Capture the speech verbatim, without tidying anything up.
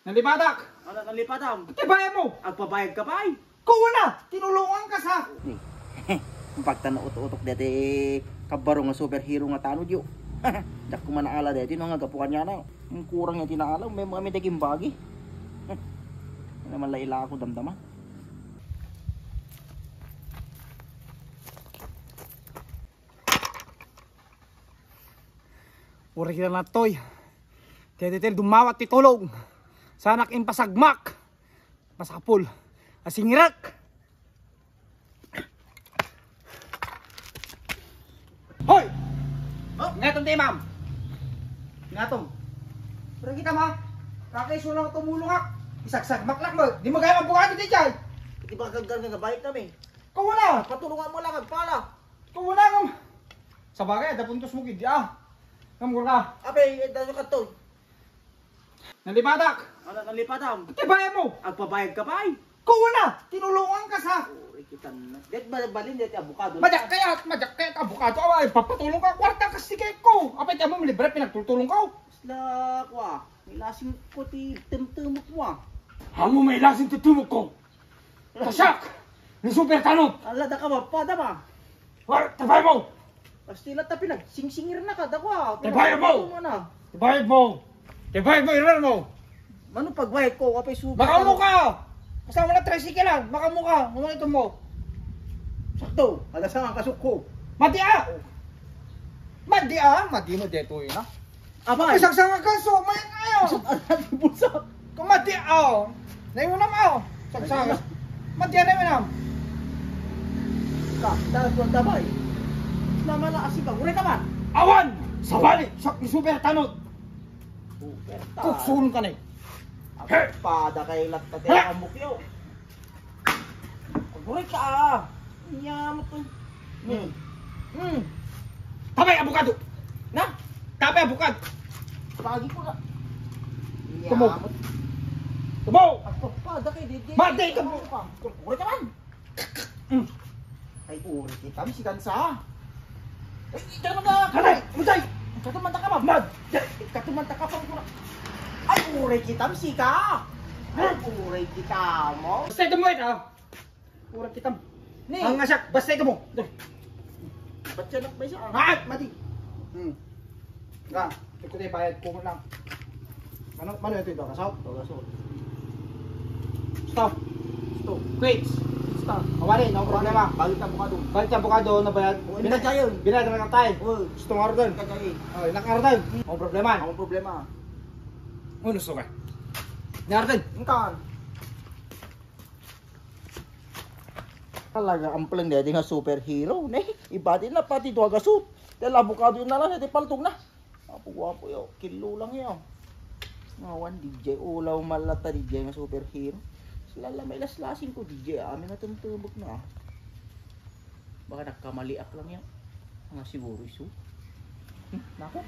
Nalipatak! Ano, nalipatam? Iti bayad mo! Agpabayad ka pay? Kuana! Tinulongan ka sa! Ni, pagtan utok-utok deti kabaro nga superhero nga tanod yo. Diak ko man naala deti no nga gapu kaniana. Ang kurang nga tinaala, may mga may daging bagi. Ano man la ila ako damdaman. Uri kita natoy. Kaya detail dumawat ti tulong. Sanak impasagmak. Masapul. Asingirek. Hoy! Oh, ngaton ti imam. Ngaton. Pero kita ma, kakaiso lang tumulong ak. Isagsagmak lang mo. Di mo kaya magbuka dito, Chay. Di ba kagkar nga bayad kami? Kung wala. Patulungan mo lang, agpala. Kung wala ngam. Sabagay, ada puntos mo gid, ah. Ngam gura. Abe, eh, daso ka to. Nalipatak! Ano, nalipatam? Iti bayad mo! Agpabayad ka pay? Kung wala, tinulungan ka sa. Uri kita na. Det ba balin det abukado? Madak kaya, madak kaya abukado. Awa, ipapatulong ka, kwarta ka, sige ko. Apay, tiyan mo, libre, pinagtultulong ka. Sla, kwa. May lasing ko ti tumtumok mo, ah. Amo may lasing tumtumok ko. Tasak! Ni super tanot! Ala, da ka mapada ma. Wa, tabay mo! Pastila ta pinagsingsingiran na ka, da kwa. Tabay mo! Pinagsingir mo na. Tabay mo! Tabay mo, iran mo! Mano pagbayad ko, apay super Makamu tanot. Ka! Kasama na tricycle lang, makamu ka, muna ito mo. Sakto, alasang ang kasuk ko. Mati ah! Madi ah, madi mo detoy na. Abay. Ay, sagsanga ka, so, may ayo. Bulsa. Kumadi, aw. Naiunam, aw. Sagsanga. Madi, naiunam. Ka, da, da, da, bay. Namala, asing ka. Uray ka man. Awan! Sabali! Sak, super tanot! Super tanot. Kuksun ka na eh. He! Pada kay latta, he! Ang bukyo. Aguray ka, ah. Inya mo to. Hmm. Hmm. Tabay, abukado. Na? Tabay, abukado. Pagi ko na. Tumo. Inya mo. Tumo. Ako pa, da kay Didi. Mati, tumo. Aguray ka man. Hmm. Ay, uri kita, misikan sa. Ay, ikaw na ka. Kanay, mutay. Ikaw man ta ka, ma'am. Mad. Ikaw man ta ka, ma'am. Ay, uri kita, misika. Ay, uri kita mo. Basta ito mo, ito. Uri kita. Ni. Ang asak, basta ito mo. Ba't siya nakbay siya? Ah, mati. Hmm. Nga, ito ko tayo bayad ko lang. Ano, ano ito, ito? Kasaw? Ito, kasaw. Stop. Stop. Quits. Stop. Awari, no problema. Balik na bukado. Balik na bukado, nabayad. Oh, binayad, binayad na tayo. Oh. Gusto mo order? Kagay. Oh, ilang order? Ang problema. Ang problema. Ano gusto ka? Ni order. Ingkan. Talaga, ang pleng deti nga superhero, ne? Ibati na pati tua gasut. Dahil abukado yun na lang, deti paltog na. Apo, gwapo yo, kilo lang yo. Ngawan, D J, ulaw malata D J nga superhero. Sila lang may laslasing ko, D J, amin na tumtubok na. Baka nagkamaliak lang yan. Nga siguro isu. Hmm, nako.